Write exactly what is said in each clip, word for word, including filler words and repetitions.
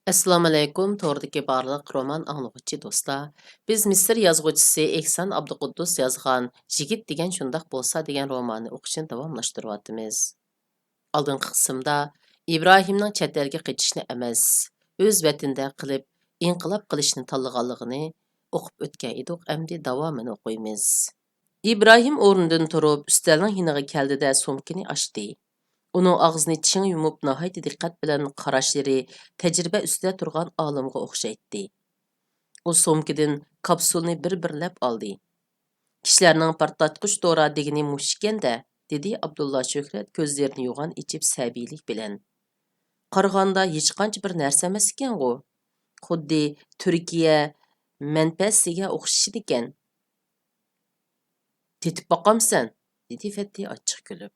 ئەسسالامۇئەلەيكۇم، توردىكى بارلىق رومان ئاڭلىغۇچى دوستلار. بىز مىسىر يازغۇچىسى ئېھسان ئابدۇقۇددۇس يازغان يىگىت دېگەن شۇنداق بولسا دېگەن روماننى ئوقۇشنى داۋاملاشتۇرۇۋاتىمىز. ئالدىنقى قىسىمدا ئىبراھىمنىڭ چەت ئەلگە قېچىشنى ئەمەس، ئۆز ۋەتىنىدە قېلىپ ئىنقىلاب قىلىشنى تاللىغانلىقىنى ئوقۇپ ئۆتكەن ئىدۇق، ئەمدى داۋامىنى ئوقۇيمىز. ئىبراھىم ئورنىدىن تۇرۇپ، ئۈستەلنىڭ يېنىغا كەلدى-دە، سومكىنى ئاچتى. ئۇنىڭ ئاغزىنى چىڭ يۇمۇپ، ناھايىتى دىققەت بىلەن قاراشلىرى تەجرىبە ئۈستىدە تۇرغان ئالىمغا ئوخشايتتى. ئۇ سومكىدىن كاپسۇلنى بىر-بىرلەپ ئالدى. «كىشىلەرنىڭ پارتلاتقۇچ دورا دېگىنى مۇشۇ ئىكەن-دە»، دېدى ئابدۇللا شۆھرەت كۆزلىرىنى يوغان ئېچىپ سەبىيلىك بىلەن. «قارىغاندا ھېچقانچە بىر نەرسە ئەمەس ئىكەنغۇ؟ خۇددى تۈركىيە مەنبەسىگە ئوخشىشىدىكەن.» «تېتىپ باقامسەن؟» دېدى فەتھى ئاچچىق كۈلۈپ.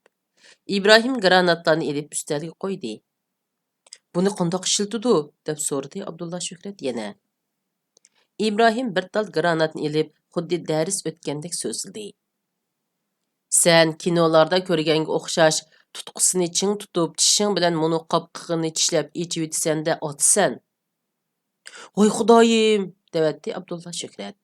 ئىبراھىم گراناتلارنى ئېلىپ ئۈستەلگە قويدى. «بۇنى قانداق ئىشلىتىدۇ؟» دەپ سورىدى ئابدۇللا شۆھرەت يەنە. ئىبراھىم بىر تال گراناتنى ئېلىپ، خۇددى دەرس ئۆتكەندەك سۆزلىدى. «سەن كىنولاردا كۆرگەنگە ئوخشاش، تۇتقىسىنى چىڭ تۇتۇپ، چىشىڭ بىلەن مۇنۇ قاپقىقىنى چىشلەپ ئېچىۋېتىسەن-دە ئاتىسەن.» «ۋاي خۇدايىم!» دەۋەتتى ئابدۇللا شۆھرەت.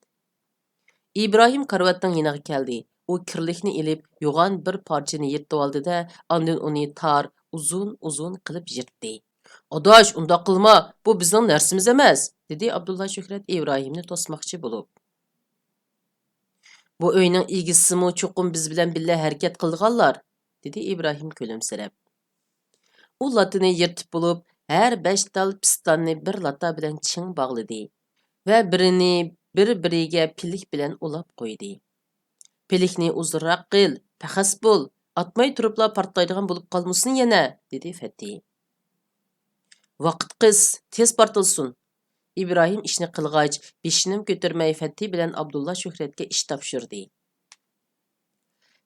ئىبراھىم كارىۋاتنىڭ يېنىغا كەلدى. ئۇ كىرلىكنى ئېلىپ، يوغان بىر پارچىنى يىرتىۋالدى-دە، ئاندىن ئۇنى تار، ئۇزۇن-ئۇزۇن قىلىپ يىرتتى. «ئاداش، ئۇنداق قىلما، بۇ بىزنىڭ نەرسىمىز ئەمەس!» دېدى ئابدۇللا شۆھرەت ئىبراھىمنى توسماقچى بولۇپ. «بۇ ئۆينىڭ ئىگىسىمۇ چوقۇم بىز بىلەن بىللە ھەرىكەت قىلىدىغانلار.» دېدى ئىبراھىم كۈلۈمسىرەپ. ئۇ لاتىنى يىرتىپ بولۇپ، ھەر بەش تال پىستاننى بىر لاتا بىلەن چىڭ باغلىدى ۋە بىرىنى بىر-بىرىگە پىلىك بىلەن ئۇلاپ قويدى. «پىلىكنى ئۇزۇنراق قىل، پەخەس بول، ئاتماي تۇرۇپلا پارتلايدىغان بولۇپ قالمىسۇن يەنە!» دېدى فەتھى. «ۋاقىت قىس، تېز پارتلىسۇن.» ئىبراھىم ئىشنى قىلغاچ، بېشىنىمۇ كۆتۈرمەي فەتھى بىلەن ئابدۇللا شۆھرەتكە ئىش تاپشۇردى.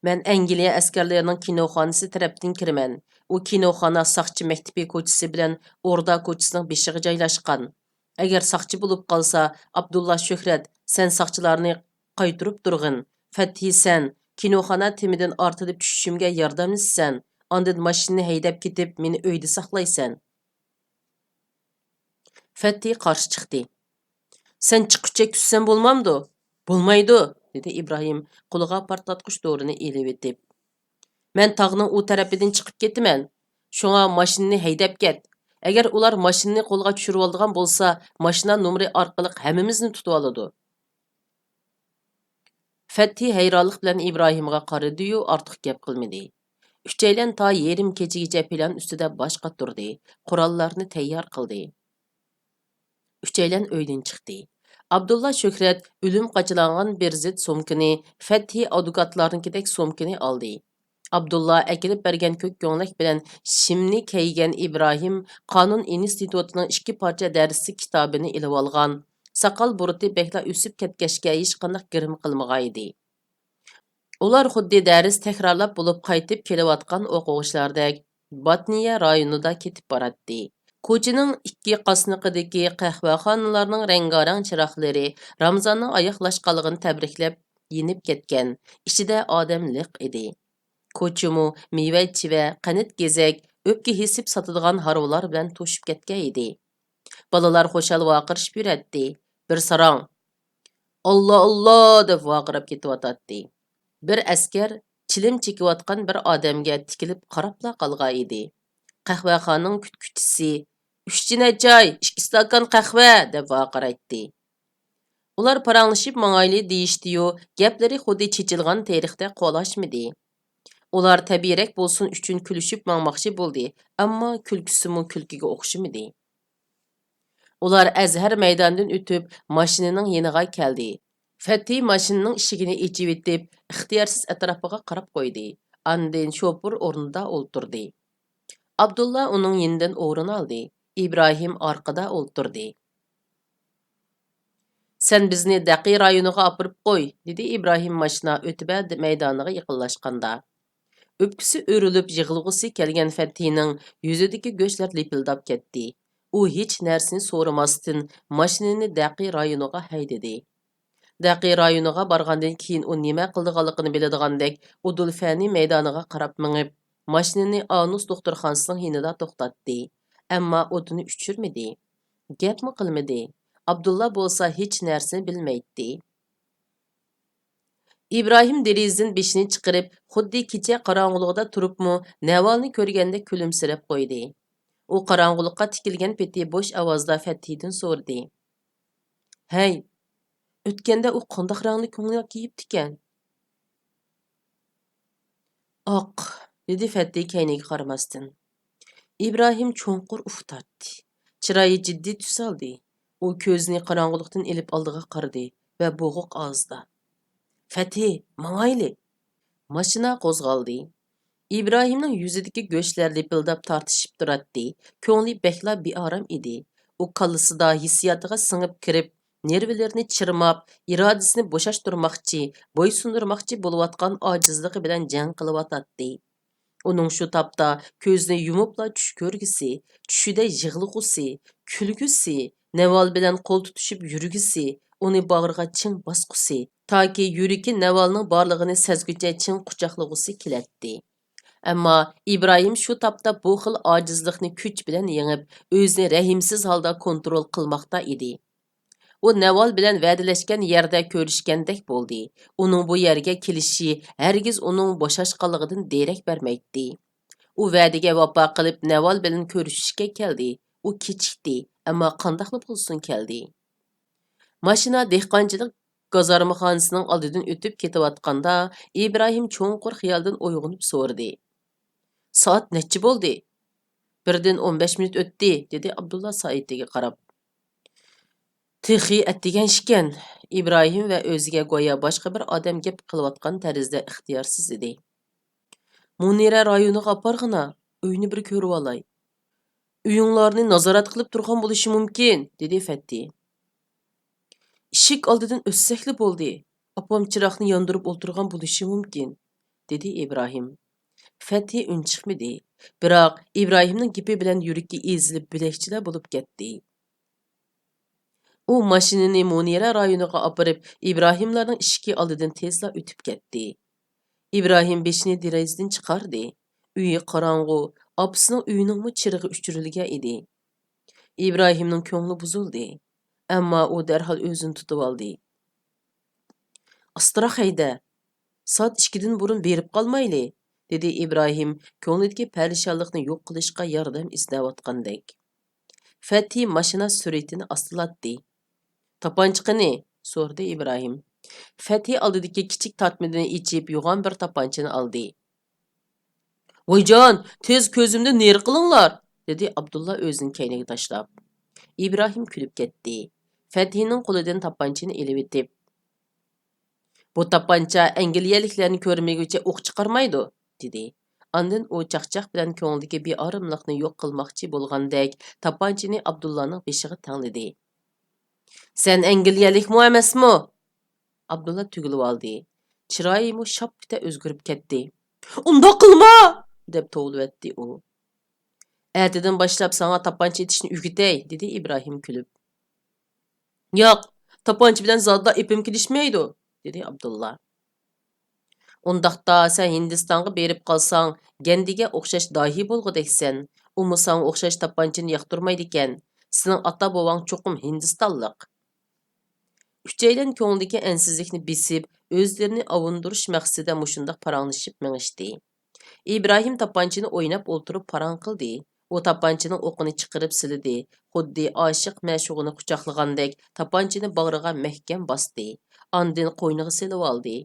«مەن ئەنگلىيە ئەسكەرلىرىنىڭ كىنوخانىسى تەرەپتىن كىرىمەن. ئۇ كىنوخانا ساقچى مەكتىپى كوچىسى بىلەن ئوردا كوچىسىنىڭ بېشىغا جايلاشقان. ئەگەر ساقچى بولۇپ قالسا، ئابدۇللا شۆھرەت، سەن ساقچىلارنى قايتۇرۇپ تۇرغىن. فەتھى، سەن كىنوخانا تېمىدىن ئارتىلىپ چۈشۈشۈمگە ياردەملىشىسەن. ئاندىن ماشىنىنى ھەيدەپ كېتىپ، مېنى ئۆيدە ساقلايسەن.» فەتھى قارشى چىقتى. «سەن چىققۇچە كۈتسەم بولمامدۇ؟» «بولمايدۇ!» دېدى ئىبراھىم قولىغا پارتلاتقۇچ دورىنى ئېلىۋېتىپ. «مەن تاغنىڭ ئۇ تەرىپىدىن چىقىپ كېتىمەن. شۇڭا ماشىنىنى ھەيدەپ كەت. ئەگەر ئۇلار ماشىنىنى قولغا چۈشۈرۈۋالىدىغان بولسا، ماشىنا نومۇرى ئارقىلىق ھەممىمىزنى تۇتۇۋالىدۇ.» فەتھى ھەيرانلىق بىلەن ئىبراھىمغا قارىدىيۇ، ئارتۇق گەپ قىلمىدى. ئۈچەيلەن تا يېرىم كېچىگىچە پىلان ئۈستىدە باش قاتۇردى، قوراللارنى تەييار قىلدى. ئۈچەيلەن ئۆيدىن چىقتى. ئابدۇللا شۆھرەت ئۆلۈم قاچىلانغان بىر زىت سومكىنى، فەتھى ئادۋوكاتلارنىڭكىدەك سومكىنى ئالدى. ئابدۇللا ئەكېلىپ بەرگەن كۆك كۆڭلەك بىلەن شىمنى كىيگەن ئىبراھىم قانۇن ئىنستىتۇتىنىڭ ئىككى پارچە دەرسلىك كىتابىنى ئېلىۋالغان. ساقال بۇرۇتى بەكلا ئۆسۈپ كەتكەچكە، ھېچقانداق گىرىم قىلمىغانىدى. ئۇلار خۇددى دەرس تەكرارلاپ بولۇپ قايتىپ كېلىۋاتقان ئوقۇغۇچىلاردەك باتنىيە رايونىدا كېتىپ باراتتى. كوچىنىڭ ئىككى قاسنىقىدىكى قەھۋەخانىلارنىڭ رەڭگارەڭ چىراغلىرى رامىزاننىڭ ئاياغلاشقانلىقىنى تەبرىكلەپ يېنىپ كەتكەن. ئىچىدە ئادەم لىق ئىدى. كوچىمۇ مېۋە-چىۋە، قەنت-گېزەك، ئۆپكە ھېسىپ ساتىدىغان ھارۋىلار بىلەن توشۇپ كەتكەن ئىدى. بالىلار خۇشال ۋارقىرىشىپ يۈرەتتى. بىر ساراڭ «ئاللا، ئاللا!» دەپ ۋارقىراپ كېتىۋاتاتتى. بىر ئەسكەر چىلىم چېكىۋاتقان بىر ئادەمگە تىكىلىپ قاراپلا قالغان ئىدى. قەھۋەخانىنىڭ كۈتكۈچىسى «ئۈچ چىنە چاي، ئىككى ئىستاكان قەھۋە!» دەپ ۋارقىرايتتى. ئۇلار پاراڭلىشىپ ماڭايلى دېيىشتىيۇ، گەپلىرى خۇددى چېچىلغان تېرىقتەك قولاشمىدى. ئۇلار تەبىئىيرەك بولسۇن ئۈچۈن كۈلۈشۈپ ماڭماقچى بولدى، ئەمما كۈلكىسىمۇ كۈلكىگە ئوخشىمىدى. ئۇلار ئەزھەر مەيدانىدىن ئۆتۈپ، ماشىنىنىڭ يېنىغا كەلدى. فەتھى ماشىنىنىڭ ئىشىكىنى ئېچىۋېتىپ، ئىختىيارسىز ئەتراپىغا قاراپ قويدى. ئاندىن شوپۇر ئورنىدا ئولتۇردى. ئابدۇللا ئۇنىڭ يېنىدىن ئورۇن ئالدى. ئىبراھىم ئارقىدا ئولتۇردى. «سەن بىزنى دەقى رايونىغا ئاپىرىپ قوي»، دېدى ئىبراھىم ماشىنا ئۆتۈبە مەيدانىغا يېقىنلاشقاندا. ئۆپكىسى ئۆرۈلۈپ يىغلىغۇسى كەلگەن فەتھىنىڭ يۈزىدىكى گۆشلەر لىپىلداپ كەتتى. ئۇ ھېچ نەرسىنى سورىماستىن ماشىنىنى دەقى رايونىغا ھەيدىدى. دەقى رايونىغا بارغاندىن كېيىن ئۇ نېمە قىلىدىغانلىقىنى بىلىدىغاندەك، ئۇدۇل فەنى مەيدانىغا قاراپ مېڭىپ، ماشىنىنى ئانۇس دوختۇرخانىسىنىڭ يېنىدا توختاتتى. ئەمما ئوتىنى ئۆچۈرمىدى. گەپمۇ قىلمىدى. ئابدۇللا بولسا ھېچ نەرسىنى بىلمەيتتى. ئىبراھىم دېرىزىدىن بېشىنى چىقىرىپ، خۇددى كېچە قاراڭغۇلۇقىدا تۇرۇپمۇ، نەۋالنى كۆرگەندەك كۈلۈمسىرەپ قويدى. ئۇ قاراڭغۇلۇققا تىكىلگەن پېتى بوش ئاۋازدا فەتھىدىن سورىدى: «ھەي، ئۆتكەندە ئۇ قانداق رەڭلىك كۆڭلەك كىيىپتىكەن؟» «ئاق»، دېدى فەتھى كەينىگە قارىماستىن. ئىبراھىم چوڭقۇر ئۇھ تارتتى. چىرايى جىددىي تۈس ئالدى. ئۇ كۆزىنى قاراڭغۇلۇقتىن ئېلىپ ئالدىغا قارىدى ۋە بوغۇق ئاۋازدا: «فەتھى، ماڭايلى!» ماشىنا قوزغالدى. ئىبراھىمنىڭ يۈزىدىكى گۆشلەر لىپىلداپ تارتىشىپ تۇراتتى. كۆڭلى بەكلا بىئارام ئىدى. ئۇ كاللىسىدا ھېسسىياتىغا سىڭىپ كىرىپ، نېرۋىلىرىنى چىرماپ، ئىرادىسىنى بوشاشتۇرماقچى، بويسۇندۇرماقچى بولۇۋاتقان ئاجىزلىقى بىلەن جەڭ قىلىۋاتاتتى. ئۇنىڭ شۇ تاپتا كۆزىنى يۇمۇپلا چۈش كۆرگۈسى، چۈشىدە يىغلىغۇسى، كۈلگۈسى، نەۋال بىلەن قول تۇتۇشۇپ يۈرگۈسى، ئۇنى باغرىغا چىڭ باسقۇسى، تاكى يۈرىكى نەۋالنىڭ بارلىقىنى سەزگۈچە چىڭ قۇچاقلىغۇسى كېلەتتى. ئەمما ئىبراھىم شۇ تاپتا بۇ خىل ئاجىزلىقنى كۈچ بىلەن يېڭىپ، ئۆزىنى رەھىمسىز ھالدا كونترول قىلماقتا ئىدى. ئۇ نەۋال بىلەن ۋەدىلەشكەن يەردە كۆرۈشكەندەك بولدى. ئۇنىڭ بۇ يەرگە كېلىشى ھەرگىز ئۇنىڭ بوشاشقانلىقىدىن دېرەك بەرمەيتتى. ئۇ ۋەدىگە ۋاپا قىلىپ، نەۋال بىلەن كۆرۈشۈشكە كەلدى. ئۇ كېچىكتى، ئەمما قانداقلا بولسۇن كەلدى. ماشىنا دېھقانچىلىق گازارمىخانىسىنىڭ ئالدىدىن ئۆتۈپ كېتىۋاتقاندا، ئىبراھىم چوڭقۇر خىيالدىن ئويغىنىپ سورىدى: «سائەت نەچچە بولدى؟» «بىردىن ئون بەش مىنۇت ئۆتتى»، دېدى ئابدۇللا سائىتىگە قاراپ. «تېخى ئەتىگەن ئىكەن.» ئىبراھىم ۋە ئۆزىگە گويا باشقا بىر ئادەم گەپ قىلىۋاتقان تەرزدە ئىختىيارسىز ئىدى. «مۇنىرە رايونىغا ئاپارغىنا، ئۆينى بىر كۆرۈۋالاي.» «ئۆيۈڭلارنى نازارەت قىلىپ تۇرغان بولۇشى مۇمكىن»، دېدى فەتھى. «ئىشىك ئالدىدىن ئۆتسەكلا بولدى، ئاپام چىراغنى ياندۇرۇپ ئولتۇرغان بولۇشى مۇمكىن»، دېدى ئىبراھىم. فەتھى ئۈنچىقمىدى، بىراق ئىبراھىمنىڭ گېپى بىلەن يۈرىكى ئېزىلىپ بۆلەكچىلەر بولۇپ كەتتى. ئۇ ماشىنىنى مۇنىرە رايونىغا ئاپىرىپ، ئىبراھىملارنىڭ ئىشىكى ئالدىدىن تېزلا ئۆتۈپ كەتتى. ئىبراھىم بېشىنى دېرىزىدىن چىقاردى. ئۆيى قاراڭغۇ، ئاپىسىنىڭ ئۆيىنىڭمۇ چىرىغى ئۆچۈرۈلگەن ئىدى. ئىبراھىمنىڭ كۆڭلى بۇزۇلدى. ئەمما ئۇ دەرھال ئۆزىنى تۇتۇۋالدى. «ئاستىراق ھەيدە، سائەت ئىككىدىن بۇرۇن بېرىپ قالمايلى»، دېدى ئىبراھىم كۆڭلىدىكى پەرىشانلىقنى يوق قىلىشقا ياردەم ئىزدەۋاتقاندەك. فەتھى ماشىنا سۈرئىتىنى ئاستىلاتتى. «تاپانچا قېنى؟» سورىدى ئىبراھىم. فەتھى ئالدىدىكى كىچىك تارتمىدىن ئېچىپ يوغان بىر تاپانچىنى ئالدى. «ۋايجان، تېز كۆزۈمدىن نېرى قىلىڭلار!» دېدى ئابدۇللا ئۆزىنى كەينىگە تاشلاپ. ئىبراھىم كۈلۈپ كەتتى. فەتھىنىڭ قولىدىن تاپانچىنى ئېلىۋېتىپ، «بۇ تاپانچا ئەنگلىيەلىكلەرنى كۆرمىگۈچە ئوق چىقارمايدۇ»، دېدى. ئاندىن ئۇ چاقچاق بىلەن كۆڭلىدىكى بىئاراملىقنى يوق قىلماقچى بولغاندەك تاپانچىنى ئابدۇللانىڭ بېشىغا تەڭلىدى. «سەن ئەنگلىيەلىكمۇ ئەمەسمۇ؟» ئابدۇللا تۈگۈلۈۋالدى. چىرايىمۇ شاپپىتە ئۆزگىرىپ كەتتى. «ئۇنداق قىلما!» دەپ توۋلىۋەتتى ئۇ. «ئەتىدىن باشلاپ ساڭا تاپانچا ئېتىشنى ئۆگىتەي»، دېدى ئىبراھىم كۈلۈپ. «ياق، تاپانچا بىلەن زادىلا ئېپىم كېلىشمەيدۇ»، دېدى ئابدۇللا. «ئۇنداقتا سەن ھىندىستانغا بېرىپ قالساڭ، گەندىگە ئوخشاش داھىي بولغۇدەكسەن. ئۇمۇ ساڭا ئوخشاش تاپانچىنى ياقتۇرمايدىكەن. سېنىڭ ئاتا-بوۋاڭ چوقۇم ھىندىستانلىق.» ئۈچەيلەن كۆڭلىدىكى ئەنسىزلىكنى بېسىپ، ئۆزلىرىنى ئاۋۇندۇرۇش مەقسىتىدە مۇشۇنداق پاراڭلىشىپ مېڭىشتى. ئىبراھىم تاپانچىنى ئويناپ ئولتۇرۇپ پاراڭ قىلدى. ئۇ تاپانچىنىڭ ئوقىنى چىقىرىپ سېلىدى، خۇددى ئاشىق مەشۇقىنى قۇچاقلىغاندەك تاپانچىنى باغرىغا مەھكەم باستى. ئاندىن قوينىغا سېلىۋالدى.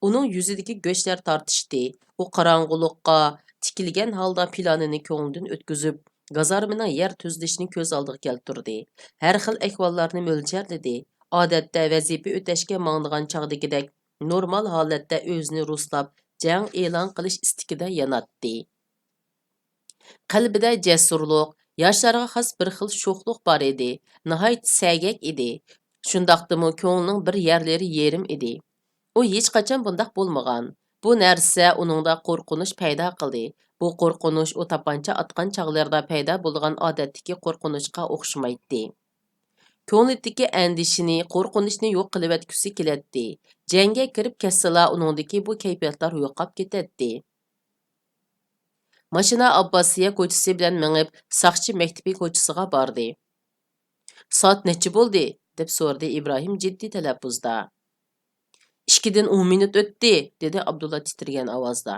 ئۇنىڭ يۈزىدىكى گۆشلەر تارتىشتى. ئۇ قاراڭغۇلۇققا تىكىلگەن ھالدا پىلانىنى كۆڭلىدىن ئۆتكۈزۈپ، گازارمىنىڭ يەر تۈزۈلۈشىنى كۆز ئالدىغا كەلتۈردى. ھەر خىل ئەھۋاللارنى مۆلچەرلىدى. ئادەتتە ۋەزىپە ئۆتەشكە ماڭىدىغان چاغدىكىدەك نورمال ھالەتتە ئۆزىنى رۇسلاپ، جەڭ ئېلان قىلىش ئىستىكىدە ياناتتى. قەلبىدە جەسۇرلۇق، ياشلارغا خاس بىر خىل شوخلۇق بار ئىدى، ناھايىتى سەگەك ئىدى. شۇنداقتىمۇ كۆڭلىنىڭ بىر يەرلىرى يېرىم ئىدى. ئۇ ھېچقاچان بۇنداق بولمىغان. بۇ نەرسە ئۇنىڭدا قورقۇنچ پەيدا قىلدى. بۇ قورقۇنچ ئۇ تاپانچا ئاتقان چاغلىرىدا پەيدا بولىدىغان ئادەتتىكى قورقۇنچقا ئوخشىمايتتى. كۆڭلىدىكى ئەندىشىنى، قورقۇنچنى يوق قىلىۋەتكۈسى كېلەتتى. جەڭگە كىرىپ كەتسىلا، ئۇنىڭدىكى بۇ كەيپىياتلار يوقاپ كېتەتتى. ماشىنا ئابباسىيە كوچىسى بىلەن مېڭىپ، ساقچى مەكتىپى كوچىسىغا باردى. سائەت نەچچە بولدى؟ دەپ سورىدى ئىبراھىم جىددىي تەلەپپۇزدا. «ئىككىدىن ئون مىنۇت ئۆتتى»، دېدى ئابدۇللا تىترىگەن ئاۋازدا.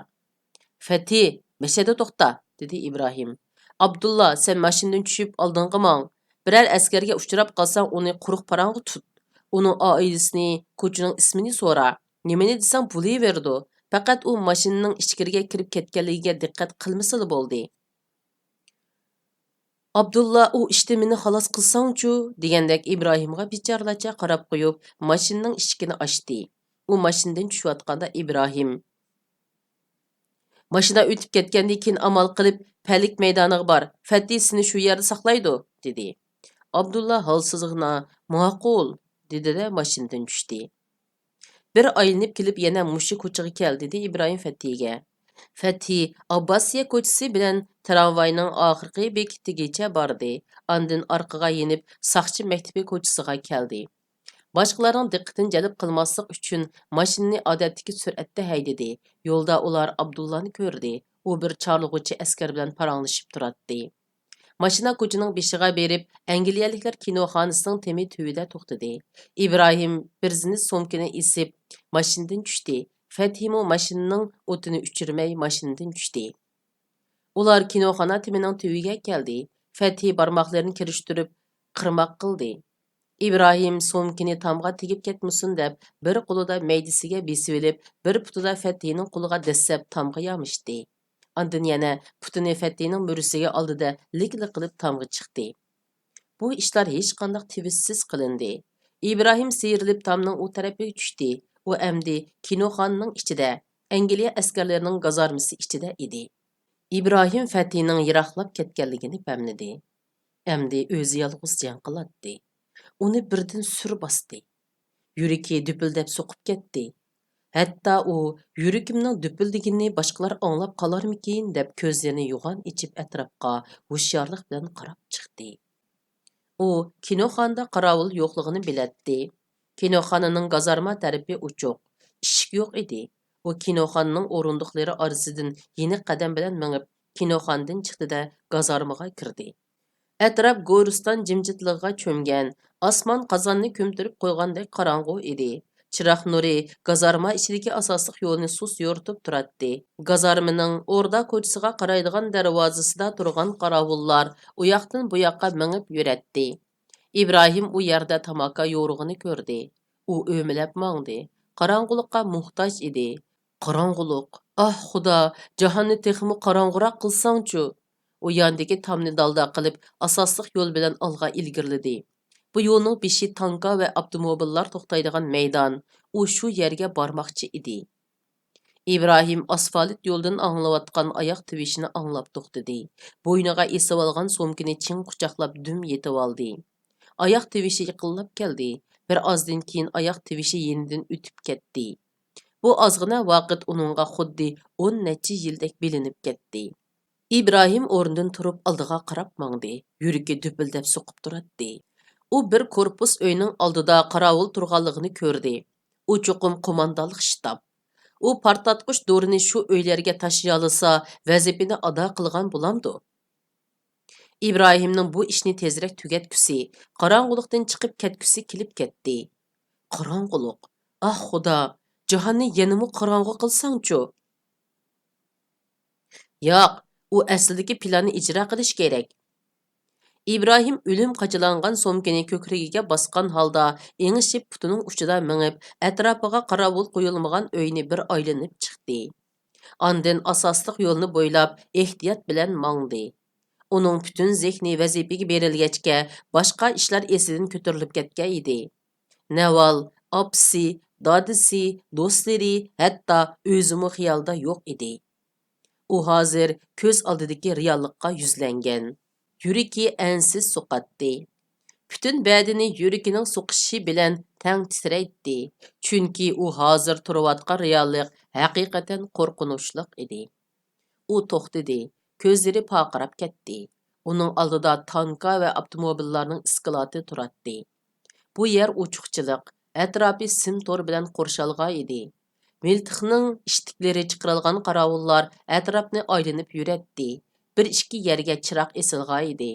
«فەتھى، مەشەدە توختا»، دېدى ئىبراھىم. «ئابدۇللا، سەن ماشىنىدىن چۈشۈپ ئالدىڭغا ماڭ. بىرەر ئەسكەرگە ئۇچراپ قالساڭ، ئۇنى قۇرۇق پاراڭغا تۇت. ئۇنىڭ ئائىلىسىنى، كوچىنىڭ ئىسمىنى سورا. نېمىنى دېسەڭ بولۇۋېرىدۇ. پەقەت ئۇ ماشىنىنىڭ ئىچكىرىگە كىرىپ كەتكەنلىكىگە دىققەت قىلمىسىلا بولدى.» «ئابدۇللا، ئۇ ئىشتىن مېنى خالاس قىلساڭچۇ؟» دېگەندەك ئىبراھىمغا بىچارىلارچە قاراپ قويۇپ، ماشىنىنىڭ ئىشىكىنى ئاچتى. ئۇ ماشىنىدىن چۈشۈۋاتقاندا ئىبراھىم: «ماشىنا ئۆتۈپ كەتكەندىن كېيىن ئامال قىلىپ، پەلىك مەيدانىغا بار، فەتھى سېنى شۇ يەردە ساقلايدۇ»، دېدى. ئابدۇللا ھالسىزغىنا: «ماقۇل»، دېدى-دە، ماشىنىدىن چۈشتى. «بىر ئايلىنىپ كېلىپ يەنە مۇشۇ كوچىغا كەل»، دېدى ئىبراھىم فەتھىگە. فەتھى ئابباسىيە كوچىسى بىلەن تىرامۋاينىڭ ئاخىرقى بېكىتىگىچە باردى. ئاندىن ئارقىغا يېنىپ، ساقچى مەكتىپى كوچىسىغا كەلدى. باشقىلارنىڭ دىققىتىنى جەلپ قىلماسلىق ئۈچۈن ماشىنىنى ئادەتتىكى سۈرئەتتە ھەيدىدى. يولدا ئۇلار ئابدۇللانى كۆردى. ئۇ بىر چارلىغۇچى ئەسكەر بىلەن پاراڭلىشىپ تۇراتتى. ماشىنا كوچىنىڭ بېشىغا بېرىپ، ئەنگلىيەلىكلەر كىنوخانىسىنىڭ تېمى تۈۋىدە توختىدى. ئىبراھىم بىر زىننەت سومكىنى ئېسىپ، ماشىنىدىن چۈشتى. فەتھىمۇ ماشىنىنىڭ ئوتىنى ئۆچۈرمەي، ماشىنىدىن چۈشتى. ئۇلار كىنوخانا تېمىنىڭ تۈۋىگە كەلدى. فەتھى بارماقلىرىنى كىرىشتۈرۈپ، قىرماق قىلدى. ئىبراھىم سومكىنى تامغا تېگىپ كەتمىسۇن دەپ، بىر قولىدا مەيدىسىگە بېسىۋېلىپ، بىر پۇتىدا فەتھىنىڭ قولىغا دەسسەپ تامغا يامىشتى. ئاندىن يەنە پۇتىنى فەتھىنىڭ مۈرىسىگە ئالدى-دە، لىكلا قىلىپ تامغا چىقتى. بۇ ئىشلار ھېچقانداق تىۋىشسىز قىلىندى. ئىبراھىم سىيرىلىپ تامنىڭ ئۇ تەرەپىگە چۈشتى. ئۇ ئەمدى كىنوخانىنىڭ ئىچىدە، ئەنگلىيە ئەسكەرلىرىنىڭ گازارمىسى ئىچىدە ئىدى. ئىبراھىم فەتھىنىڭ يىراقلاپ كەتكەنلىكىنى پەملىدى. ئەمدى ئۆزى يالغۇز جەڭ قىلاتتى. ئۇنى بىردىن سۈر باستى. يۈرىكى دۈپۈلدەپ سوقۇپ كەتتى. ھەتتا ئۇ «يۈرىكىمنىڭ دۈپۈلدىگىنىنى باشقىلار ئاڭلاپ قالارمىكىن» دەپ كۆزلىرىنى يوغان ئېچىپ ئەتراپقا ھوشيارلىق بىلەن قاراپ چىقتى. ئۇ كىنوخانىدا قاراۋۇل يوقلۇقىنى بىلەتتى. كىنوخانىنىڭ گازارما تەرىپى ئوچۇق، ئىشىك يوق ئىدى. ئۇ كىنوخانىنىڭ ئورۇندۇقلىرى ئارىسىدىن يېنىك قەدەم بىلەن مېڭىپ، كىنوخانىدىن چىقتى-دە، گازارمىغا كىردى. ئەتراپ گورىستان جىمجىتلىقىغا چۆمگەن، ئاسمان قازاننى كۆمتۈرۈپ قويغاندەك قاراڭغۇ ئىدى. چىراغ نۇرى گازارما ئىچىدىكى ئاساسلىق يولنى سۇس يورۇتۇپ تۇراتتى. گازارمىنىڭ ئوردا كوچىسىغا قارايدىغان دەرۋازىسىدا تۇرغان قاراۋۇللار ئۇياقتىن بۇياققا مېڭىپ يۈرەتتى. ئىبراھىم ئۇ يەردە تاماكا يورۇغىنى كۆردى. ئۇ ئۆمىلەپ ماڭدى. قاراڭغۇلۇققا موھتاج ئىدى. قاراڭغۇلۇق. ئاھ، خۇدا، جاھاننى تېخىمۇ قاراڭغۇراق قىلساڭچۇ! ئۇ ياندىكى تامنى دالدا قىلىپ، ئاساسلىق يول بىلەن ئالغا ئىلگىرىلىدى. بۇ يولنىڭ بېشى تانكا ۋە ئاپتوموبىللار توختايدىغان مەيدان. ئۇ شۇ يەرگە بارماقچى ئىدى. ئىبراھىم ئاسفالت يولدىن ئاڭلىنىۋاتقان ئاياق تىۋىشىنى ئاڭلاپ توختىدى. بوينىغا ئېسىۋالغان سومكىنى چىڭ قۇچاقلاپ دۈم يېتىۋالدى. ئاياق تىۋىشى يېقىنلاپ كەلدى. بىر ئازدىن كېيىن ئاياق تىۋىشى يېنىدىن ئۆتۈپ كەتتى. بۇ ئازغىنە ۋاقىت ئۇنىڭغا خۇددى ئون نەچچە يىلدەك بىلىنىپ كەتتى. ئىبراھىم ئورنىدىن تۇرۇپ ئالدىغا قاراپ ماڭدى. يۈرىكى دۈپۈلدەپ سوقۇپ تۇراتتى. ئۇ بىر كورپۇس ئۆينىڭ ئالدىدا قاراۋۇل تۇرغانلىقىنى كۆردى. ئۇ چوقۇم قوماندانلىق شتاب. ئۇ پارتلاتقۇچ دورىنى شۇ ئۆيلەرگە تاشلىيالىسا، ۋەزىپىنى ئادا قىلغان بولامدۇ؟ ئىبراھىمنىڭ بۇ ئىشنى تېزرەك تۈگەتكۈسى، قاراڭغۇلۇقتىن چىقىپ كەتكۈسى كېلىپ كەتتى. قاراڭغۇلۇق! ئاھ، خۇدا! جاھاننى يەنىمۇ قاراڭغۇ قىلساڭچۇ! ياق، ئۇ ئەسلىدىكى پىلاننى ئىجرا قىلىشى كېرەك. ئىبراھىم ئۆلۈم قاچىلانغان سومكىنى كۆكرىكىگە باسقان ھالدا ئېڭىشىپ پۇتىنىڭ ئۇچىدا مېڭىپ، ئەتراپىغا قاراۋۇل قويۇلمىغان ئۆينى بىر ئايلىنىپ چىقتى. ئاندىن ئاساسلىق يولنى بويلاپ ئېھتىيات بىلەن ماڭدى. ئۇنىڭ پۈتۈن زېھنى ۋەزىپىگە بېرىلگەچكە، باشقا ئىشلار ئېسىدىن كۆتۈرۈلۈپ كەتكەن ئىدى. نەۋال، ئاپىسى، دادىسى، دوستلىرى، ھەتتا ئۆزىمۇ خىيالدا يوق ئىدى. ئۇ ھازىر كۆز ئالدىدىكى رېئاللىققا يۈزلەنگەن. يۈرىكى ئەنسىز سوقاتتى. پۈتۈن بەدىنى يۈرىكىنىڭ سوقۇشى بىلەن تەڭ تىترەيتتى، چۈنكى ئۇ ھازىر تۇرۇۋاتقان رېئاللىق ھەقىقەتەن قورقۇنچلۇق ئىدى. ئۇ توختىدى، كۆزلىرى پارقىراپ كەتتى. ئۇنىڭ ئالدىدا تانكا ۋە ئاپتوموبىللارنىڭ ئىسكىلاتى تۇراتتى. بۇ يەر ئوچۇقچىلىق، ئەتراپى سىم تور بىلەن قورشالغان ئىدى. مىلتىقنىڭ ئىشتىكلىرى چىقىرىلغان قاراۋۇللار ئەتراپنى ئايلىنىپ يۈرەتتى. بىر ئىككى يەرگە چىراغ ئېسىلغان ئىدى.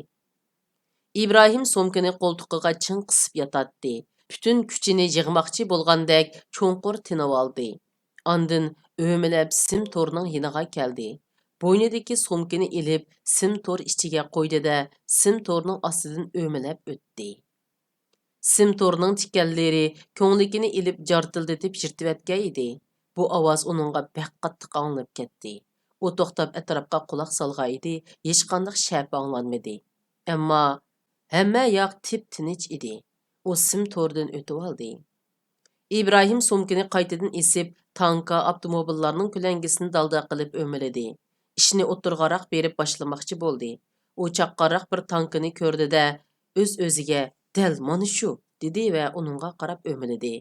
ئىبراھىم سومكىنى قولتۇقىغا چىڭ قىسىپ ياتاتتى. پۈتۈن كۈچىنى يىغماقچى بولغاندەك چوڭقۇر تىنىۋالدى. ئاندىن ئۆمىلەپ سىم تورنىڭ يېنىغا كەلدى. بوينىدىكى سومكىنى ئېلىپ، سىم تور ئىچىگە قويدى-دە، سىم تورنىڭ ئاستىدىن ئۆمىلەپ ئۆتتى. سىم تورنىڭ تىكەنلىرى كۆڭلىكىنى ئېلىپ جارتىلدىتىپ يىرتىۋەتكەن ئىدى. بۇ ئاۋاز ئۇنىڭغا بەك قاتتىق ئاڭلىنىپ كەتتى. ئۇ توختاپ ئەتراپقا قۇلاق سالغان ئىدى، ھېچقانداق شەپە ئاڭلانمىدى. ئەمما ھەممە ياق تىپتىنچ ئىدى. ئۇ سىم توردىن ئۆتۈۋالدى. ئىبراھىم سومكىنى قايتىدىن ئېسىپ، تانكا، ئاپتوموبىللارنىڭ كۆلەڭگىسىنى دالداق قىلىپ ئۆمىلىدى. ئىشنى ئوتتۇرىغاراق بېرىپ باشلىماقچى بولدى. ئۇ چاققانراق بىر تانكىنى كۆردى-دە، ئۆز-ئۆزىگە، «دەل مانا شۇ!» دېدى ۋە ئۇنىڭغا قاراپ ئۆمىلىدى.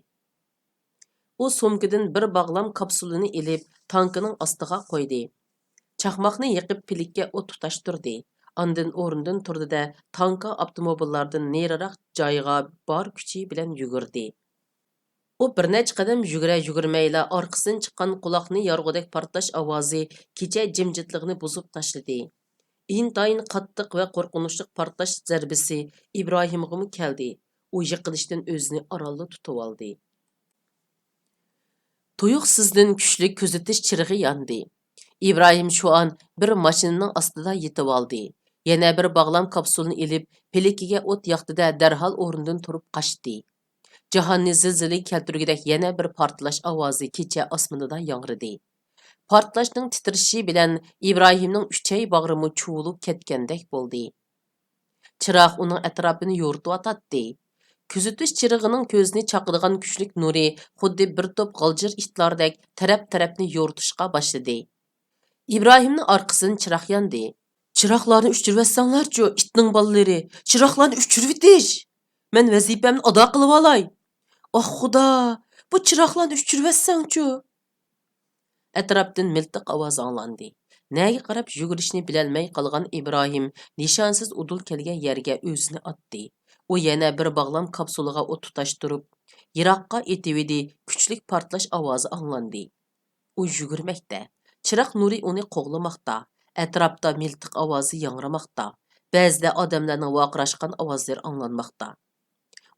ئۇ سومكىدىن بىر باغلام كاپسۇلىنى ئېلىپ، تانكىنىڭ ئاستىغا قويدى. چاقماقنى يېقىپ، پىلىككە ئوت تۇتاشتۇردى. ئاندىن ئورنىدىن تۇردى-دە، تانكا، ئاپتوموبىللاردىن نېرىراق جايغا بار كۈچى بىلەن يۈگۈردى. ئۇ بىر نەچچە قەدەم يۈگۈرە-يۈگۈرمەيلا، ئارقىسىدىن چىققان قۇلاقنى يارغۇدەك پارتلاش ئاۋازى كېچە جىمجىتلىقىنى بۇزۇپ تاشلىدى. ئىنتايىن قاتتىق ۋە قورقۇنچلۇق پارتلاش زەربىسى ئىبراھىمغىمۇ كەلدى. ئۇ يىقىلىشتىن ئۆزىنى ئارانلا تۇتۇۋالدى. تۇيۇقسىزدىن كۈچلۈك كۆزىتىش چىرىغى ياندى. ئىبراھىم شۇ ئان بىر ماشىنىنىڭ ئاستىدا يېتىۋالدى. يەنە بىر باغلام كاپسۇلىنى ئېلىپ، پىلىكىگە ئوت ياقتى-دە، دەرھال ئورنىدىن تۇرۇپ قاچتى. جاھاننى زىلزىلىگە كەلتۈرگۈدەك يەنە بىر پارتلاش ئاۋازى كېچە ئاسمىنىدا ياڭرىدى. پارتلاشنىڭ تىترىشى بىلەن ئىبراھىمنىڭ ئۈچەي باغرىمۇ چۇۋۇلۇپ كەتكەندەك بولدى. چىراغ ئۇنىڭ ئەتراپىنى يورۇتۇۋاتاتتى. كۆزىتىش چىرىغىنىڭ كۆزنى چاقىدىغان كۈچلۈك نۇرى خۇددى بىر توپ غالجىر ئىتلاردەك تەرەپ-تەرەپنى يورۇتۇشقا باشلىدى. ئىبراھىمنىڭ ئارقىسىدىن چىراغ ياندى. «چىراغلارنى ئۆچۈرۈۋەتسەڭلارچۇ، ئىتنىڭ بالىلىرى! چىراغلارنى ئۆچۈرۈۋېتىش! مەن ۋەزىپەمنى ئادا قىلىۋالاي! ئاھ، خۇدا، بۇ چىراغلارنى ئۆچۈرۈۋەتسەڭچۇ!» ئەتراپتىن مىلتىق ئاۋازى ئاڭلاندى. نەگە قاراپ يۈگۈرۈشنى بىلەلمەي قالغان ئىبراھىم نىشانسىز ئۇدۇل كەلگەن يەرگە ئۆزىنى ئاتتى. ئۇ يەنە بىر باغلام كاپسۇلىغا ئوت تۇتاشتۇرۇپ، يىراققا ئېتىۋىدى، كۈچلۈك پارتلاش ئاۋازى ئاڭلاندى. ئۇ يۈگۈرمەكتە. چىراغ نۇرى ئۇنى قوغلىماقتا. ئەتراپتا مىلتىق ئاۋازى ياڭرىماقتا. بەزىدە ئادەملەرنىڭ ۋارقىراشقان ئاۋازلىرى ئاڭلانماقتا.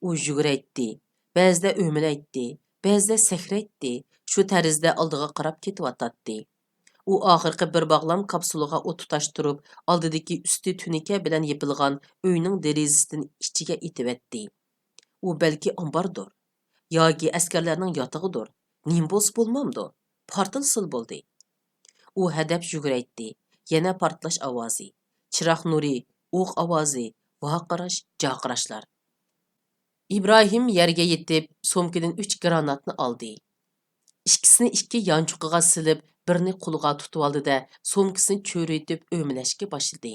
ئۇ يۈگۈرەيتتى، بەزىدە ئۆمىلەيتتى، بەزىدە سەكرەيتتى، شۇ تەرزدە ئالدىغا قاراپ كېتىۋاتاتتى. ئۇ ئاخىرقى بىر باغلام كاپسۇلىغا ئوت تۇتاشتۇرۇپ، ئالدىدىكى ئۈستى تۈنىكە بىلەن يېپىلغان ئۆينىڭ دېرىزىسىدىن ئىچىگە ئېتىۋەتتى. ئۇ بەلكى ئامباردۇر ياكى ئەسكەرلەرنىڭ ياتىقىدۇر، نېمە بولسا بولمامدۇ؟ پارتلىسىلا بولدى. ئۇ ھەدەپ يۈگۈرەيتتى. يەنە پارتلاش ئاۋازى، چىراغ نۇرى، ئوق ئاۋازى، ۋارقىراش، جارقىراشلار. ئىبراھىم يەرگە يېتىپ، سومكىدىن ئۈچ گراناتنى ئالدى. ئىككىسىنى ئىككى يانچۇقىغا سېلىپ، بىرنى قولىغا تۇتۇۋالدى-دە، سومكىسىنى چۆرۈيتۈپ ئۆمىلەشكە باشلىدى.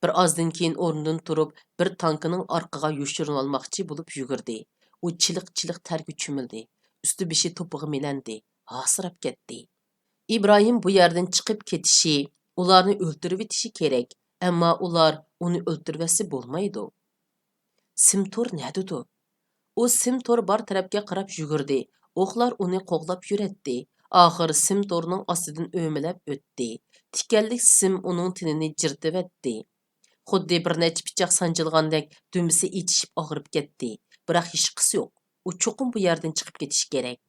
بىر ئازدىن كېيىن ئورنىدىن تۇرۇپ، بىر تانكىنىڭ ئارقىغا يوشۇرۇنالماقچى بولۇپ يۈگۈردى. ئۇ چىلىق-چىلىق تەرگە چۆمۈلدى. ئۈستى-بېشى توپىغا مىلەندى. ھاسىراپ كەتتى. ئىبراھىم بۇ يەردىن چىقىپ كېتىشى، ئۇلارنى ئۆلتۈرۈۋېتىشى كېرەك، ئەمما ئۇلار ئۇنى ئۆلتۈرۈۋەتسە بولمايدۇ. سىم تور نەدىدۇ؟ ئۇ سىم تور بار تەرەپكە قاراپ يۈگۈردى. ئوقلار ئۇنى قوغلاپ يۈرەتتى. ئاخىر سىم تورنىڭ ئاستىدىن ئۆمىلەپ ئۆتتى. تىكەنلىك سىم ئۇنىڭ تېنىنى جىرتىۋەتتى. خۇددى بىر نەچچە پىچاق سانجىلغاندەك دۈمبىسى ئېچىشىپ ئاغرىپ كەتتى. بىراق ھېچقىسى يوق. ئۇ چوقۇم بۇ يەردىن چىقىپ كېتىشى كېرەك.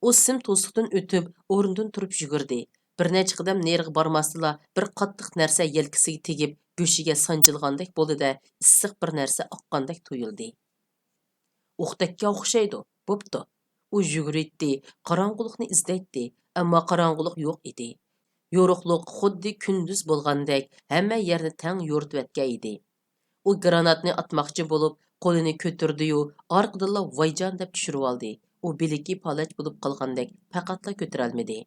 ئۇ سىم توسۇقتىن ئۆتۈپ، ئورنىدىن تۇرۇپ يۈگۈردى. بىر نەچچە قەدەم نېرىغا بارماستىلا، بىر قاتتىق نەرسە يەلكىسىگە تېگىپ، گۆشىگە سانجىلغاندەك بولدى-دە، ئىسسىق بىر نەرسە ئاققاندەك تۇيۇلدى. ئوق تەگكەن ئوخشايدۇ. بوپتۇ. ئۇ يۈگۈرۈيتتى، قاراڭغۇلۇقنى ئىزدەيتتى، ئەمما قاراڭغۇلۇق يوق ئىدى. يورۇقلۇق خۇددى كۈندۈز بولغاندەك ھەممە يەرنى تەڭ يورۇتۇۋەتكەن ئىدى. ئۇ گراناتنى ئاتماقچى بولۇپ، قولىنى كۆتۈردى-يۇ، ئارقىدىنلا ۋايجان دەپ چۈشۈرۈۋالدى. ئۇ بىلىكى پالەچ بولۇپ قالغاندەك پەقەتلا كۆتۈرەلمىدى.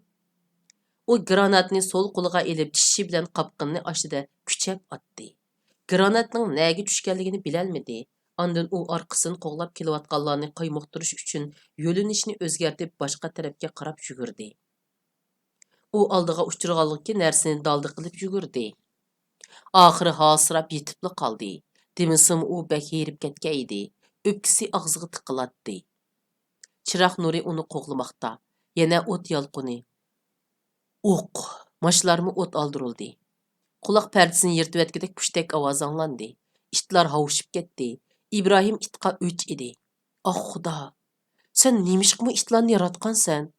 ئۇ گراناتنى سول قولىغا ئېلىپ، چىشى بىلەن قاپقىنىنى ئاچتى-دە، كۈچەپ ئاتتى. گراناتنىڭ نەگە چۈشكەنلىكىنى بىلەلمىدى. ئاندىن ئۇ ئارقىسىدىن قوغلاپ كېلىۋاتقانلارنى قايمۇقتۇرۇش ئۈچۈن يۆنىلىشىنى ئۆزگەرتىپ، باشقا تەرەپكە قاراپ يۈگۈردى. ئۇ ئالدىغا ئۇچرىغانلىكى نەرسىنى دالدا قىلىپ يۈگۈردى. ئاخىرى ھاسىراپ يېتىپلا قالدى. دېمىسىمۇ ئۇ بەك ھېرىپ كەتكەن ئىدى. ئۆپكىسى ئاغزىغا تىقىلاتتى. چىراغ نۇرى ئۇنى قوغلىماقتا. يەنە ئوت يالقۇنى. ئوق، ماشىنىلارمۇ ئوت ئالدۇرۇلدى. قۇلاق پەردىسىنى يىرتىۋەتكۈدەك پۇشتەك ئاۋاز ئاڭلاندى. ئىتلار ھاۋشىپ كەتتى. ئىبراھىم ئىتقا ئۆچ ئىدى. ئاھ خۇدا! سەن نېمىشقىمۇ ئىتلارنى ياراتقانسەن؟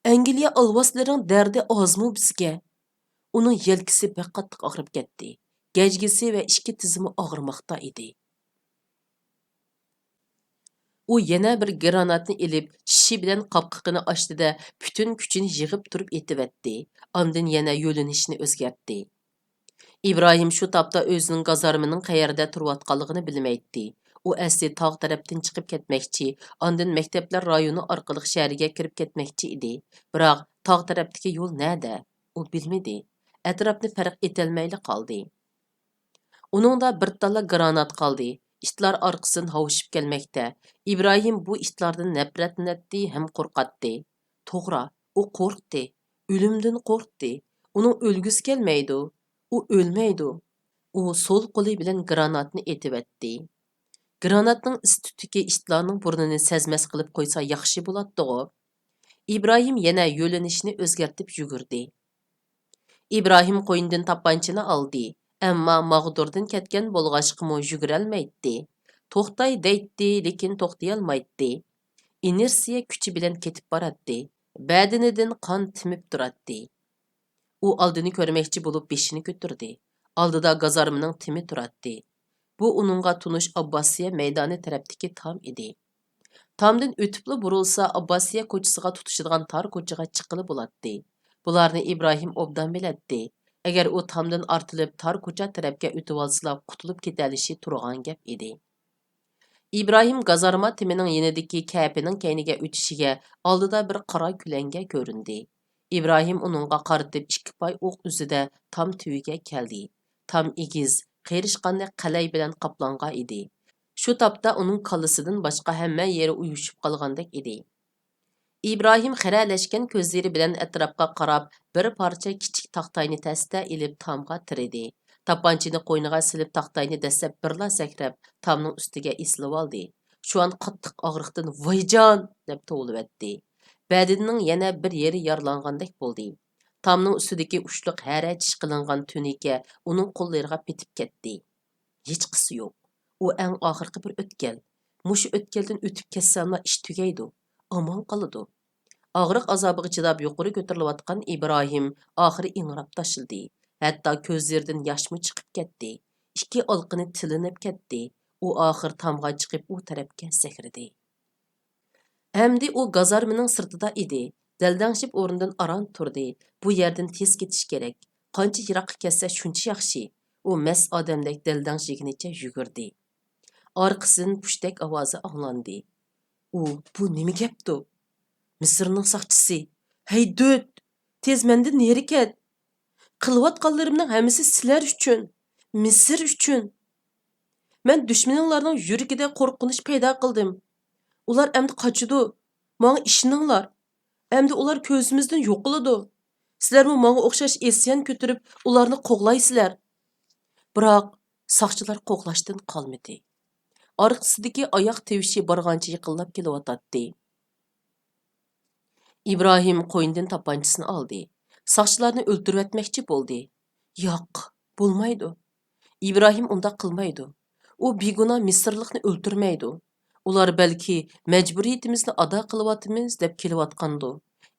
ئەنگلىيە ئالۋاستىلىرىنىڭ دەردى ئازمۇ بىزگە؟ ئۇنىڭ يەلكىسى بەك قاتتىق ئاغرىپ كەتتى. گەجگىسى ۋە ئىككى تىزىمۇ ئاغرىماقتا ئىدى. ئۇ يەنە بىر گراناتنى ئېلىپ، چىشى بىلەن قاپقىقىنى ئاچتى-دە، پۈتۈن كۈچىنى يىغىپ تۇرۇپ ئېتىۋەتتى. ئاندىن يەنە يۆلىنىشىنى ئۆزگەرتتى. ئىبراھىم شۇ تاپتا ئۆزىنىڭ گازارمىنىڭ قەيەردە تۇرۇۋاتقانلىقىنى بىلمەيتتى. ئۇ ئەسلى تاغ تەرەپتىن چىقىپ كەتمەكچى، ئاندىن مەكتەپلەر رايونى ئارقىلىق شەھەرگە كىرىپ كەتمەكچى ئىدى. بىراق، تاغ تەرەپتىكى يول نەدە؟ ئۇ بىلمىدى. ئەتراپنى پەرق ئېتەلمەيلا قالدى. ئۇنىڭدا بىر تاللا گرانات قالدى. ئىتلار ئارقىسىدىن ھاۋشىپ كەلمەكتە. ئىبراھىم بۇ ئىتلاردىن نەپرەتلىنەتتى ھەم قورقاتتى. توغرا، ئۇ قورقتى. ئۆلۈمدىن قورقتى. ئۇنىڭ ئۆلگۈسى كەلمەيدۇ. ئۇ ئۆلمەيدۇ. ئۇ سول قولى بىلەن گراناتنى ئېتىۋەتتى. گراناتنىڭ ئىس-تۈتۈكى ئىتلارنىڭ بۇرنىنى سەزمەس قىلىپ قويسا ياخشى بولاتتىغۇ. ئىبراھىم يەنە يۆلىنىشىنى ئۆزگەرتىپ يۈگۈردى. ئىبراھىم قوينىدىن تاپانچىنى ئالدى، ئەمما ماغدۇردىن كەتكەن بولغاچقىمۇ يۈگۈرەلمەيتتى. توختاي دەيتتى، لېكىن توختىيالمايتتى. ئىنېرسىيە كۈچى بىلەن كېتىپ باراتتى. بەدىنىدىن قان تېمىپ تۇراتتى. ئۇ ئالدىنى كۆرمەكچى بولۇپ بېشىنى كۆتۈردى. ئالدىدا گازارمىنىڭ تېمى تۇراتتى. بۇ ئۇنىڭغا تونۇش ئابباسىيە مەيدانى تەرەپتىكى تام ئىدى. تامدىن ئۆتۈپلا بۇرۇلسا، ئابباسىيە كوچىسىغا تۇتىشىدىغان تار كوچىغا چىققىلى بولاتتى. بۇلارنى ئىبراھىم ئوبدان بىلەتتى. ئەگەر ئۇ تامدىن ئارتىلىپ تار كوچا تەرەپكە ئۆتۈۋالسىلا، قۇتۇلۇپ كېتەلىشى تۇرغان گەپ ئىدى. ئىبراھىم گازارما تېمىنىڭ يېنىدىكى كەپىنىڭ كەينىگە ئۆتۈشىگە ئالدىدا بىر قارا كۆلەڭگە كۆرۈندى. ئىبراھىم ئۇنىڭغا قارىتىپ ئىككى پاي ئوق ئۈزدى-دە، تام تۈۋىگە كەلدى. تام ئېگىز، قېرىشقاندەك قەلەي بىلەن قاپلانغان ئىدى. شۇ تاپتا ئۇنىڭ كاللىسىدىن باشقا ھەممە يېرى ئۇيۇشۇپ قالغاندەك ئىدى. ئىبراھىم خىرەلەشكەن كۆزلىرى بىلەن ئەتراپقا قاراپ، بىر پارچە كىچىك تاختاينى تەستە ئېلىپ تامغا تىرىدى. تاپانچىنى قوينىغا سېلىپ، تاختاينى دەسسەپ بىرلا سەكرەپ، تامنىڭ ئۈستىگە ئېسىلىۋالدى. شۇ ئان قاتتىق ئاغرىقتىن «ۋايجان!» دەپ توۋلىۋەتتى. بەدىنىنىڭ يەنە بىر يېرى يارىلانغاندەك بولدى. تامنىڭ ئۈستىدىكى ئۇچلۇق ھەرە چىش قىلىنغان تۈنىكە ئۇنىڭ قوللىرىغا پېتىپ كەتتى. ھېچقىسى يوق. ئۇ ئەڭ ئاخىرقى بىر ئۆتكەل. مۇشۇ ئۆتكەلدىن ئۆتۈپ كەتسەملا ئىش تۈگەيدۇ، ئامان قالىدۇ. ئاغرىق ئازابىغا چىداپ يۇقىرى كۆتۈرۈلۈۋاتقان ئىبراھىم ئاخىرى ئىڭراپ تاشلىدى. ھەتتا كۆزلىرىدىن ياشمۇ چىقىپ كەتتى. ئىككى ئالىقىنى تىلىنىپ كەتتى. ئۇ ئاخىر تامغا چىقىپ ئۇ تەرەپكە سەكرىدى. ئەمدى ئۇ گازارمىنىڭ سىرتىدا ئىدى. دەلدەڭشىپ ئورنىدىن ئاران تۇردى. بۇ يەردىن تېز كېتىش كېرەك. قانچە يىراققا كەتسە شۇنچە ياخشى. ئۇ مەست ئادەمدەك دەلدەڭشىگىنىچە يۈگۈردى. ئارقىسىدىن پۇشتەك ئاۋازى ئاڭلاندى. ئۇ، بۇ نېمە گەپتۇ؟ مىسىرنىڭ ساقچىسى! ھەي، دۆت! تېز مەندىن نېرى كەت! قىلىۋاتقانلىرىمنىڭ ھەممىسى سىلەر ئۈچۈن، مىسىر ئۈچۈن. مەن دۈشمىنىڭلارنىڭ يۈرىكىدە قورقۇنچ پەيدا قىلدىم. ئۇلار ئەمدى قاچىدۇ. ماڭا ئىشىنىڭلار. ئەمدى ئۇلار كۆزىمىزدىن يوقىلىدۇ. سىلەرمۇ ماڭا ئوخشاش ئىسيان كۆتۈرۈپ، ئۇلارنى قوغلايسىلەر. بىراق، ساقچىلار قوغلاشتىن قالمىدى. ئارقىسىدىكى ئاياق تىۋىشى بارغانچە يېقىنلاپ كېلىۋاتاتتى. ئىبراھىم قوينىدىن تاپانچىسىنى ئالدى. ساقچىلارنى ئۆلتۈرۈۋەتمەكچى بولدى. ياق، بولمايدۇ. ئىبراھىم ئۇنداق قىلمايدۇ. ئۇ بىگۇناھ مىسىرلىقنى ئۆلتۈرمەيدۇ. ئۇلار بەلكى مەجبۇرىيىتىمىزنى ئادا قىلىۋاتىمىز دەپ كېلىۋاتقاندۇ.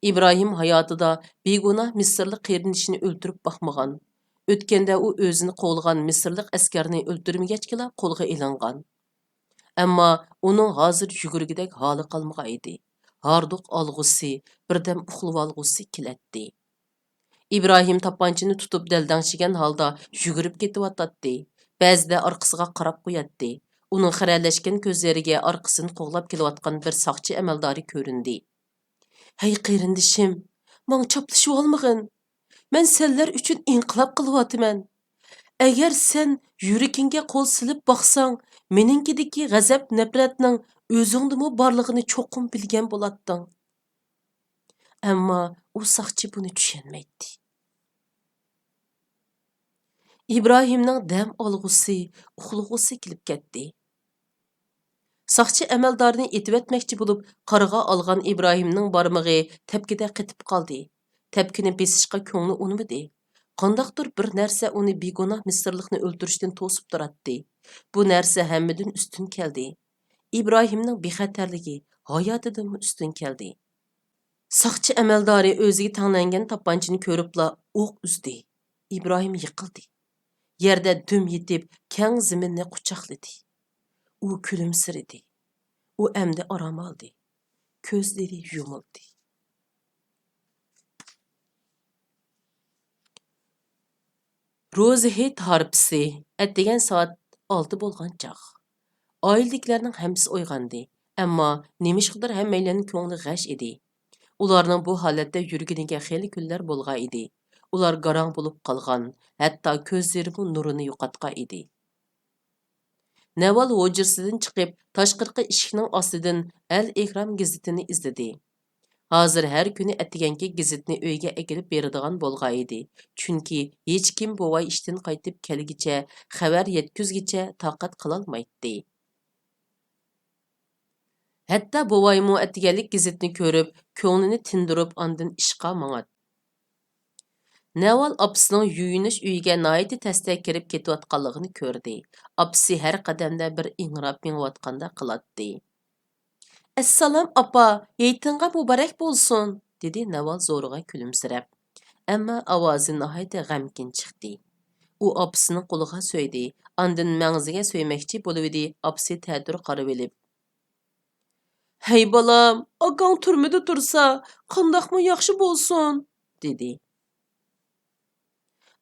ئىبراھىم ھاياتىدا بىگۇناھ مىسىرلىق قېرىندىشىنى ئۆلتۈرۈپ باقمىغان. ئۆتكەندە ئۇ ئۆزىنى قوغلىغان مىسىرلىق ئەسكەرنى ئۆلتۈرمىگەچكىلا قولغا ئېلىنغان. ئەمما ئۇنىڭ ھازىر يۈگۈرگۈدەك ھالى قالمىغان ئىدى. ھاردۇق ئالغۇسى، بىردەم ئۇخلىۋالغۇسى كېلەتتى. ئىبراھىم تاپانچىنى تۇتۇپ دەلدەڭشىگەن ھالدا يۈگۈرۈپ كېتىۋاتاتتى. بەزىدە ئارقىسىغا قاراپ قوياتتى. ئۇنىڭ خىرەلەشكەن كۆزلىرىگە ئارقىسىدىن قوغلاپ كېلىۋاتقان بىر ساقچى ئەمەلدارى كۆرۈندى. ھەي قېرىندىشىم، ماڭا چاپلىشىۋالمىغىن. مەن سەنلەر ئۈچۈن ئىنقىلاب قىلىۋاتىمەن. ئەگەر سەن يۈرىكىڭگە قول سېلىپ باقساڭ، مېنىڭكىدىكى غەزەپ-نەپرەتنىڭ ئۆزۈڭدىمۇ بارلىقىنى چوقۇم بىلگەن بولاتتىڭ. ئەمما ئۇ ساقچى بۇنى چۈشەنمەيتتى. ئىبراھىمنىڭ دەم ئالغۇسى، ئۇخلىغۇسى كېلىپ كەتتى. ساقچى ئەمەلدارنى ئېتىۋەتمەكچى بولۇپ، قارىغا ئالغان ئىبراھىمنىڭ بارمىقى تەپكىدە قېتىپ قالدى. تەپكىنى بېسىشقا كۆڭلى ئۇنىمىدى. قانداقتۇر بىر نەرسە ئۇنى بىگۇناھ مىسىرلىقنى ئۆلتۈرۈشتىن توسۇپ تۇراتتى. بۇ نەرسە ھەممىدىن ئۈستۈن كەلدى. ئىبراھىمنىڭ بىخەتەرلىكى ھاياتىدىنمۇ ئۈستۈن كەلدى. ساقچى ئەمەلدارى ئۆزىگە تەڭلەنگەن تاپانچىنى كۆرۈپلا ئوق ئۈزدى. ئىبراھىم يىقىلدى. يەردە دۈم يېتىپ، كەڭ زېمىننى قۇچاقلىدى. ئۇ كۈلۈمسىرىدى. ئۇ ئەمدى ئارام ئالدى. كۆزلىرى يۇمۇلدى. روزى ھېيت ھارپىسى. ئەتىگەن سائەت ئالتە بولغان چاغ. ئائىلىدىكىلەرنىڭ ھەممىسى ئويغاندى. ئەمما نېمىشقىدۇر ھەممەيلەننىڭ كۆڭلى غەش ئىدى. ئۇلارنىڭ بۇ ھالەتتە يۈرگىنىگە خېلى كۈنلەر بولغان ئىدى. ئۇلار گاراڭ بولۇپ قالغان، ھەتتا كۆزلىرىمۇ نۇرىنى يوقاتقان ئىدى. نەۋال ھۇجرىسىدىن چىقىپ، تاشقىرىقى ئىشىكنىڭ ئاستىدىن ئەل ئېھرام گېزىتىنى ئىزدىدى. ھازىر ھەر كۈنى ئەتىگەنكى گېزىتنى ئۆيگە ئەكېلىپ بېرىدىغان بولغان ئىدى، چۈنكى ھېچكىم بوۋاي ئىشتىن قايتىپ كەلگىچە، خەۋەر يەتكۈزگىچە تاقەت قىلالمايتتى. ھەتتا بوۋايمۇ ئەتىگەنلىك گېزىتنى كۆرۈپ، كۆڭلىنى تىندۇرۇپ، ئاندىن ئىشقا ماڭاتتى. نەۋال ئاپىسىنىڭ يۇيۇنۇش ئۆيىگە ناھايىتى تەستە كىرىپ كېتىۋاتقانلىقىنى كۆردى. ئاپىسى ھەر قەدەمدە بىر ئىڭراپ مېڭىۋاتقاندەك قىلاتتى. «ئەسسالام، ئاپا، ھېيتىڭغا مۇبارەك بولسۇن!» دېدى نەۋال زورىغا كۈلۈمسىرەپ. ئەمما ئاۋازى ناھايىتى غەمكىن چىقتى. ئۇ ئاپىسىنىڭ قولىغا سۆيدى، ئاندىن مەڭزىگە سۆيمەكچى بولۇۋىدى، ئاپىسى تەتۈر قارىۋېلىپ، «ھەي بالام، ئاكاڭ تۈرمىدە تۇرسا، قانداقمۇ ياخشى بولسۇن؟» دېدى.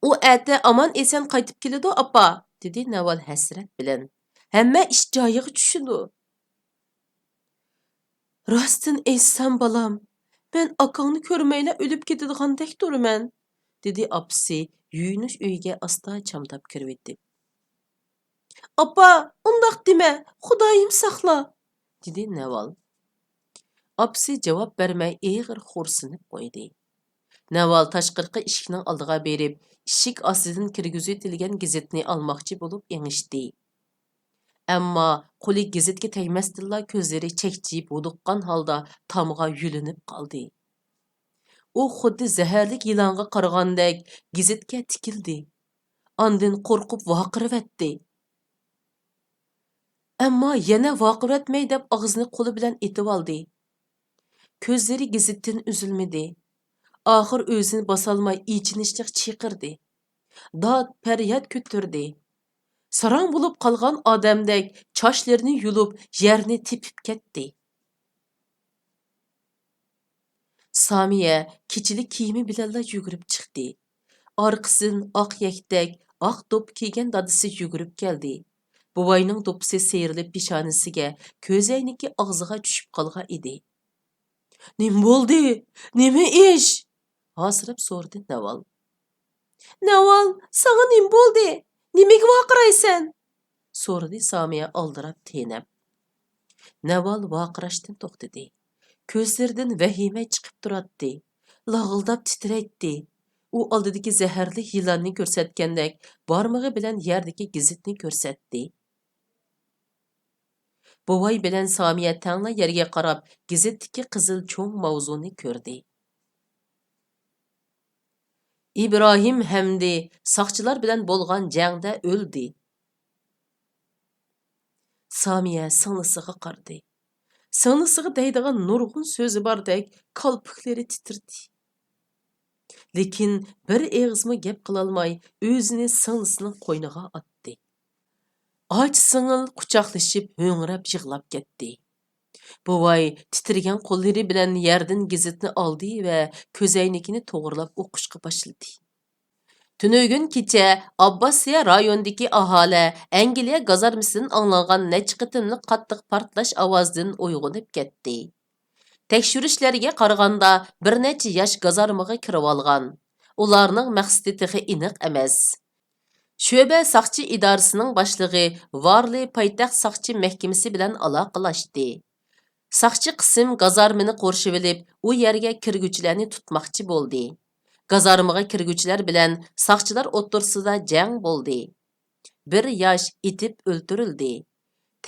«ئۇ ئەتە ئامان-ئېسەن قايتىپ كېلىدۇ، ئاپا»، دېدى نەۋال ھەسرەت بىلەن. «ھەممە ئىش جايىغا چۈشىدۇ.» «راستىنى ئېيتسام، بالام، مەن ئاكاڭنى كۆرمەيلا ئۆلۈپ كېتىدىغاندەك تۇرىمەن»، دېدى ئاپىسى يۇيۇنۇش ئۆيىگە ئاستا چامداپ كىرىۋېتىپ. «ئاپا، ئۇنداق دېمە، خۇدايىم ساقلا!» دېدى نەۋال. ئاپىسى جاۋاب بەرمەي ئېغىر خورسىنىپ قويدى. نەۋال تاشقىرىقى ئىشىكنىڭ ئالدىغا بېرىپ، ئىشىك ئاستىدىن كىرگۈزۈۋېتىلگەن گېزىتنى ئالماقچى بولۇپ ئېڭىشتى. ئەمما قولى گېزىتكە تەگمەستىنلا كۆزلىرى چەكچىيىپ ھودۇققان ھالدا تامغا يۆلىنىپ قالدى. ئۇ خۇددى زەھەرلىك يىلانغا قارىغاندەك گېزىتكە تىكىلدى. ئاندىن قورقۇپ ۋارقىرىۋەتتى. ئەمما يەنە ۋارقىرىۋەتمەي دەپ ئاغزىنى قولى بىلەن ئېتىۋالدى. كۆزلىرى گېزىتتىن ئۈزۈلمىدى. ئاخىر ئۆزىنى باسالماي ئېچىنىشلىق چىقىردى. داد، پەرياد كۆتۈردى. ساراڭ بولۇپ قالغان ئادەمدەك چاچلىرىنى يۇلۇپ يەرنى تېپىپ كەتتى. سامىيە كېچىلىك كىيىمى بىلەنلا يۈگۈرۈپ چىقتى. ئارقىسىدىن ئاق يەكتەك، ئاق دوپپا كىيگەن دادىسى يۈگۈرۈپ كەلدى. بوۋاينىڭ دوپپىسى سىيرىلىپ پېشانىسىگە، كۆزەينىكى ئاغزىغا چۈشۈپ قالغان ئىدى. «نېمە بولدى؟ نېمە ئىش؟» ھاسىراپ سورىدى نەۋال. «نەۋال، ساڭا نېمە بولدى؟ نېمىگە ۋارقىرايسەن؟» سورىدى سامىيە ئالدىراپ تېنەپ. نەۋال ۋارقىراشتىن توختىدى. كۆزلىرىدىن ۋەھىمە چىقىپ تۇراتتى. لاغىلداپ تىترەيتتى. ئۇ ئالدىدىكى زەھەرلىك يىلاننى كۆرسەتكەندەك بارمىقى بىلەن يەردىكى گېزىتنى كۆرسەتتى. بوۋاي بىلەن سامىيە تەڭلا يەرگە قاراپ گېزىتتىكى قىزىل چوڭ ماۋزۇنى كۆردى. «ئىبراھىم ھەمدى ساقچىلار بىلەن بولغان جەڭدە ئۆلدى.» سامىيە سىڭلىسىغا قارىدى. سىڭلىسىغا دەيدىغان نۇرغۇن سۆزى باردەك كالپۇكلىرى تىترىدى. لېكىن بىر ئېغىزمۇ گەپ قىلالماي ئۆزىنى سىڭلىسىنىڭ قوينىغا ئاتتى. ئاچا سىڭىل قۇچاقلىشىپ ھۆڭرەپ يىغلاپ كەتتى. بوۋاي تىترىگەن قوللىرى بىلەن يەردىن گېزىتنى ئالدى ۋە كۆزەينىكىنى توغرىلاپ ئوقۇشقا باشلىدى. تۈنۈگۈن كېچە ئابباسىيە رايونىدىكى ئاھالە ئەنگلىيە گازارمىسىدىن ئاڭلانغان نەچچە قېتىملىق قاتتىق پارتلاش ئاۋازىدىن ئويغىنىپ كەتتى. تەكشۈرۈشلەرگە قارىغاندا، بىر نەچچە ياش گازارمىغا كىرىۋالغان. ئۇلارنىڭ مەقسىتى تېخى ئېنىق ئەمەس. شۆبە ساقچى ئىدارىسىنىڭ باشلىقى ۋارلى پايتەخت ساقچى مەھكىمىسى بىلەن ئالاقىلاشتى. ساقچى قىسىم گازارمىنى قورشىۋېلىپ، ئۇ يەرگە كىرگۈچىلەرنى تۇتماقچى بولدى. گازارمىغا كىرگۈچىلەر بىلەن ساقچىلار ئوتتۇرىسىدا جەڭ بولدى. بىر ياش ئېتىپ ئۆلتۈرۈلدى.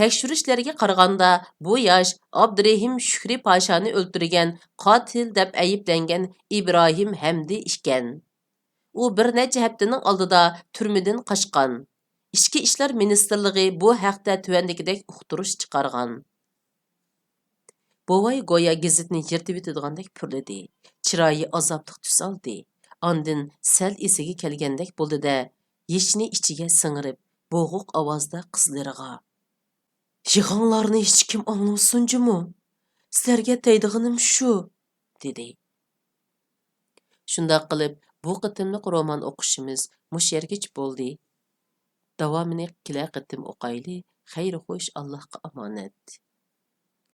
تەكشۈرۈشلەرگە قارىغاندا، بۇ ياش ئابدۇرېھىم شۈكرى پاشانى ئۆلتۈرگەن قاتىل دەپ ئەيىبلەنگەن ئىبراھىم ھەمدى ئىكەن. ئۇ بىر نەچچە ھەپتىنىڭ ئالدىدا تۈرمىدىن قاچقان. ئىچكى ئىشلار مىنىستىرلىقى بۇ ھەقتە تۆۋەندىكىدەك ئۇقتۇرۇش چىقارغان. بوۋاي گويا گېزىتنى يىرتىۋېتىدىغاندەك پۈرلىدى. چىرايى ئازابلىق تۈس ئالدى. ئاندىن سەل ئېسىگە كەلگەندەك بولدى-دە، يېشىنى ئىچىگە سىڭىرىپ، بوغۇق ئاۋازدا قىزلىرىغا: «يىغاڭلارنى ھېچكىم ئاڭلىمىسۇن جۇمۇ! سىلەرگە دەيدىغىنىم شۇ!» دېدى. شۇنداق قىلىپ، بۇ قېتىملىق رومان ئوقۇشىمىز مۇشۇ يەرگىچە بولدى. داۋامىنى كېلەر قېتىم ئوقايلى. خەير خوش، ئاللاھقا ئامانەت.